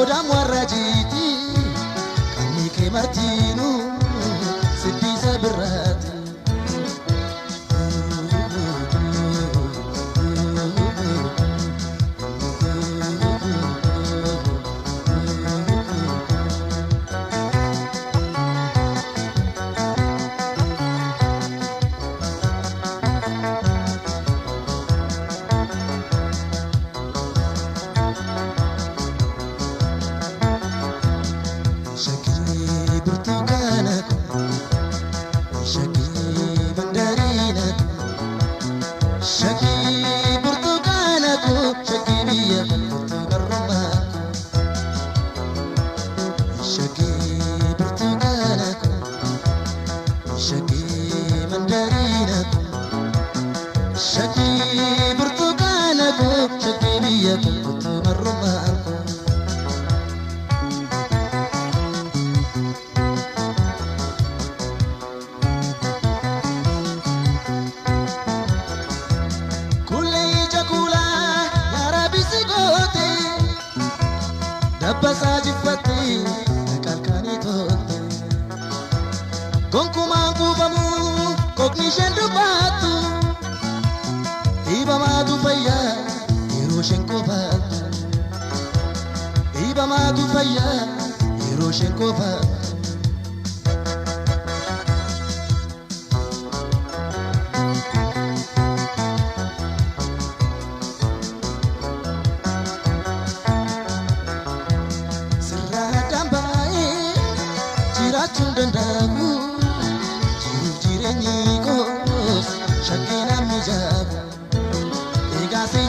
Qoodaan warra jiiti qaamni kee martiinuu siddisa birraati. Shakkii burtukaana shakkii mandariina shakkii burtukaana shakkii biyya burtukarummaa shakkii burtukaana shakkii mandariina shakkii burtukaana shakkii biyya burtukarummaa. Kulee jakulaa yaara bisigoote dabbasaa jiffatte qalqanii tolte gonkumaan kuufamu kookni isheen dubbattu dhiibamaatu fayyaa yeroo isheen qofaattu dhiibamaatu fayyaa yeroo isheen qofaattu. Sirraadhaan baay'ee jiraachuun danda'amu jiruuf jireenyi koos shakkii namni jaabu egaa si